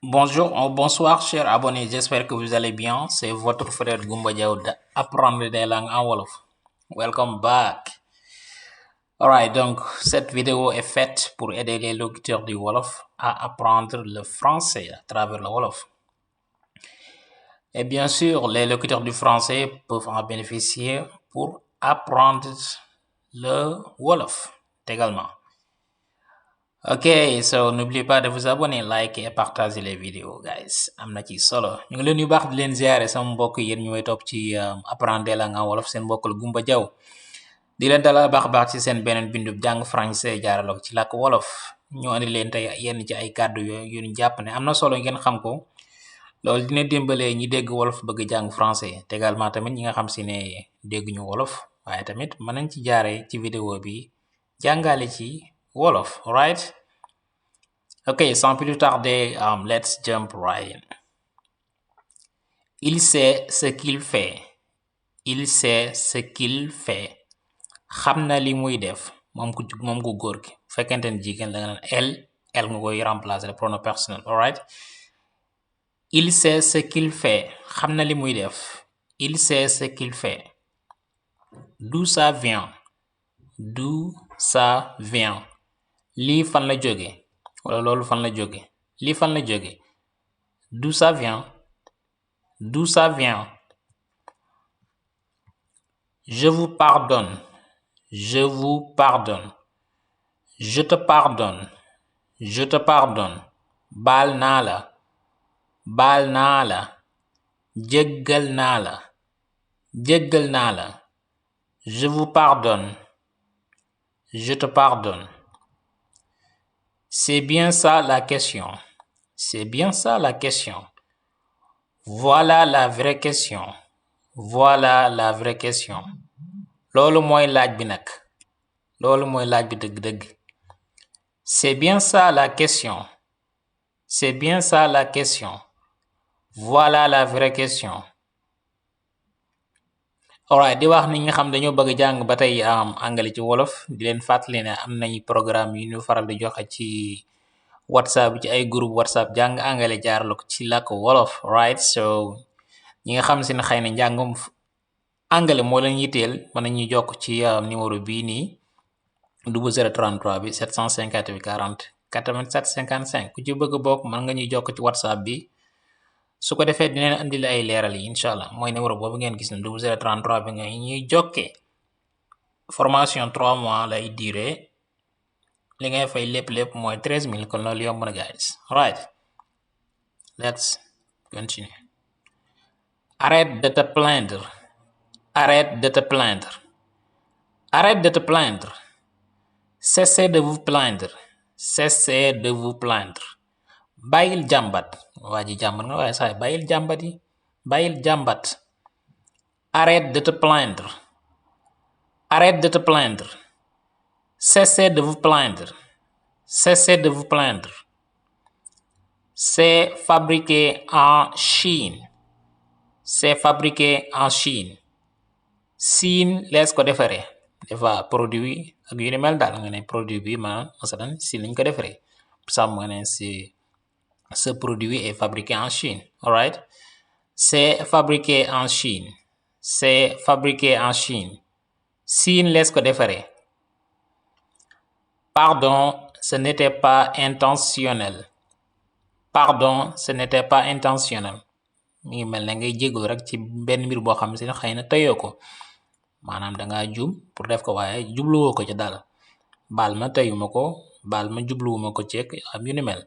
Bonjour, bonsoir chers abonnés, j'espère que vous allez bien. C'est votre frère Goumba Diaw d'apprendre des langues en Wolof. Welcome back. Alright, donc cette vidéo est faite pour aider les locuteurs du Wolof à apprendre le français à travers le Wolof. Et bien sûr, les locuteurs du français peuvent en bénéficier pour apprendre le Wolof également. Ok, so n'oubliez pas de vous abonner, liker et partager les vidéos, guys. am na ci solo ñu ngi leen yu baax di leen ziare sama mbokk yéen ñu may topp ci apprendre des langues en wolof seen mbokk la Goumba Diaw di leen dalal baax ci seen beneen bindub jàng français jaarale ko ci làkk wolof ñu andi leen tey yenn ci ay kàddu yu ñu jàpp ne am na solo ngeen xam ko loolu dina dimbalee ñi dégg wolof bëgg jàng français te également tamit ñi nga xam si ne dégg ñu wolof waaye tamit mën nañ ci jaare ci vidéo bi jàngale ci wolof, right? Ok, sans plus tarder, let's jump right in. Il sait ce qu'il fait. Il sait ce qu'il fait. xam na li muy def moom ku góor ki bu fekkente ne jigéen da nga naan elle nga koy remplacer le pronom personnel, alright? Il sait ce qu'il fait. xam na li muy def. Il sait ce qu'il fait. D'où ça vient? D'où ça vient? lii fan la jóge wala loolu fan la jóge lii fan la jóge d'où ça vient? D'où ça vient? Je vous pardonne. Je vous pardonne. Je te pardonne. Je te pardonne. baal naa la. baal naa la. jéggal naa la. jéggal naa la. Je vous pardonne. Je te pardonne. C'est bien ça la question. C'est bien ça la question. Voilà la vraie question. Voilà la vraie question. loolu mooy laaj bi nag. loolu mooy laaj bi dëgg-dëgg. C'est bien ça la question. C'est bien ça la question. Voilà la vraie question. alright di wax ni nga xam dañoo bëgg jàng ba tey anglais ci wolof di leen fàttali ne am nañ programme yu ñu faral di joxe ci whatsapp ci ay groupe whatsapp jàng anglais jaarale ko ci làkk wolof, right? So ñi nga xam si ne xëy na njàngum anglais moo leen yitteel mën nañu jokk ci numéro bii nii 0033 bi 758 40 87 55 ku ci bëgg bokk mën nga ñuy jokk ci whatsapp bi su ko defee dina leen andil ay leeral yi incha allah mooy numéro boobu ngeen gis ne 0033 bi nga ñuy jokkee formation 3 mois lay durée li ngay fay lépp mooy 13000 kon loolu yomb na guys, right? Let's continue. Arrête de te plaindre. Arrête de te plaindre. Arrête de te plaindre. Cessez de vous plaindre. Cessez de vous plaindre. bàyyil jàmbat waa ji jàmbat nga waaye sax bàyyil jàmbat yi bàyyil jàmbat. Arrête de te plaindre. Arrête de te plaindre. Cessez de vous plaindre. Cessez de vous plaindre. C'est fabriqué en Chine. C'est fabriqué en Chine. Siin lees ko defaree dafa produit ak yu ni mel daal nga ne produit bi masalan Siin lañ ko defaree sam nga ne ce produit est fabriqué en Chine, alright? C'est fabriqué en Chine. C'est fabriqué en Chine. Siin lees ko defaree. Pardon, ce n'était pas intentionnel. Pardon, ce n'était pas intentionnel. mi ngi mel ne ngay jégalu rek ci benn mbir boo xam ne xëy na teyoo ko maanaam dangaa juum pour def ko waaye jubluwoo ko ci daal baal ma teyuma ko baal ma jubluwuma ko ceeg am yu ni mel.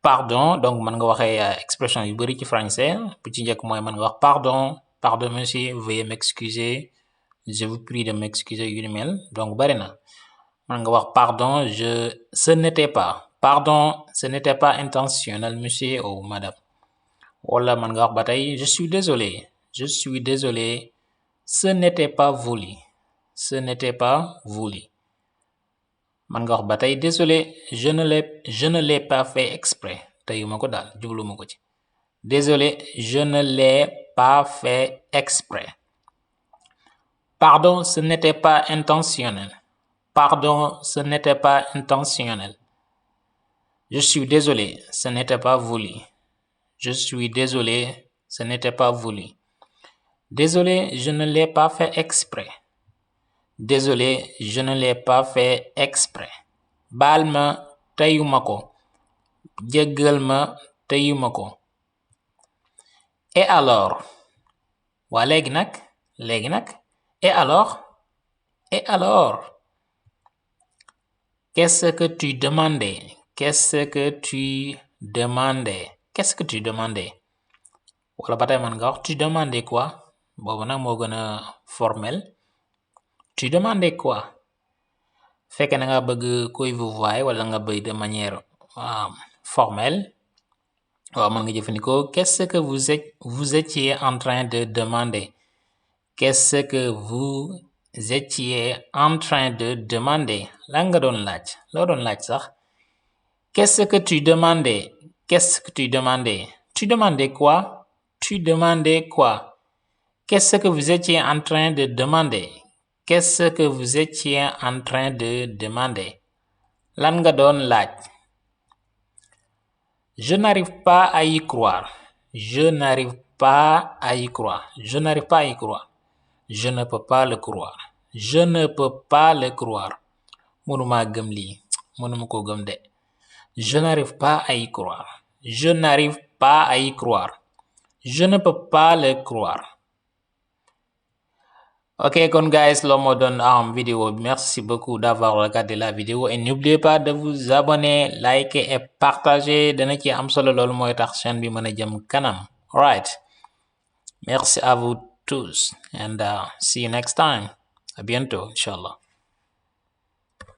Pardon donc mën nga waxee expression yu bari ci français bu ci njëkk mooy mën nga wax pardon monsieur, veuillez m'excuser, je vous prie de m'excuser yu ni mel donc bari na. mën nga wax pardon ce n'était pas intentionnel monsieur ou madame. wala mën nga wax ba tey je suis désolé ce n'était pas voulu mën nga wax ba tey désolé je ne l'ai pas fait exprès teyuma ko daal jubluwuma ko ci. Désolé je ne l'ai pas fait exprès. Pardon ce n'était pas intentionnel. Je suis désolé, ce n'était pas voulu. Je suis désolé, ce n'était pas voulu. Désolé, je ne l'ai pas fait exprès. Désolé, je ne l'ai pas fait exprès. baal ma teyuma ko. jéggal ma teyuma ko. Et alors? waa léegi nag et alors? Et alors? Qu'est-ce que tu demandais? Qu'est-ce que tu demandais? Qu'est-ce que tu demandais? wala ba tey man nga wax tu demandais quoi? boobu nag moo gën a formel. Tu demandais quoi? fekkee na nga bëgg koy vouvoyer wala nga bëgg de manière formelle waaw mën nga jëfandikoo qu'est-ce que vous étiez en train de demander? Qu'est-ce que vous étiez en train de demander? lan nga doon laaj loo doon laaj sax. Qu'est-ce que tu demandais? Qu'est-ce que tu demandais? Tu demandais quoi? Tu demandais quoi? Qu'est-ce que vous étiez en train de demander? Qu'est-ce que vous étiez en train de demander? lan nga doon laaj. Je n'arrive pas à y croire. Je n'arrive pas à y croire. Je n'arrive pas à y croire. Je ne peux pas le croire. Je ne peux pas le croire. mënuma gëm lii mënuma ko gëm de. Je n'arrive pas à y croire. Je n'arrive pas à y croire. Je ne peux pas le croire. Ok kon guys loo moo doon vidéo bi. Merci beaucoup d'avoir regardé la vidéo et n'oubliez pas de vous abonner, liker et partager. dana ci am solo loolu mooy tax chaîne bi mën a jëm kanam. Alright. Merci à vous tous and see you next time. À bientôt, Inch'Allah.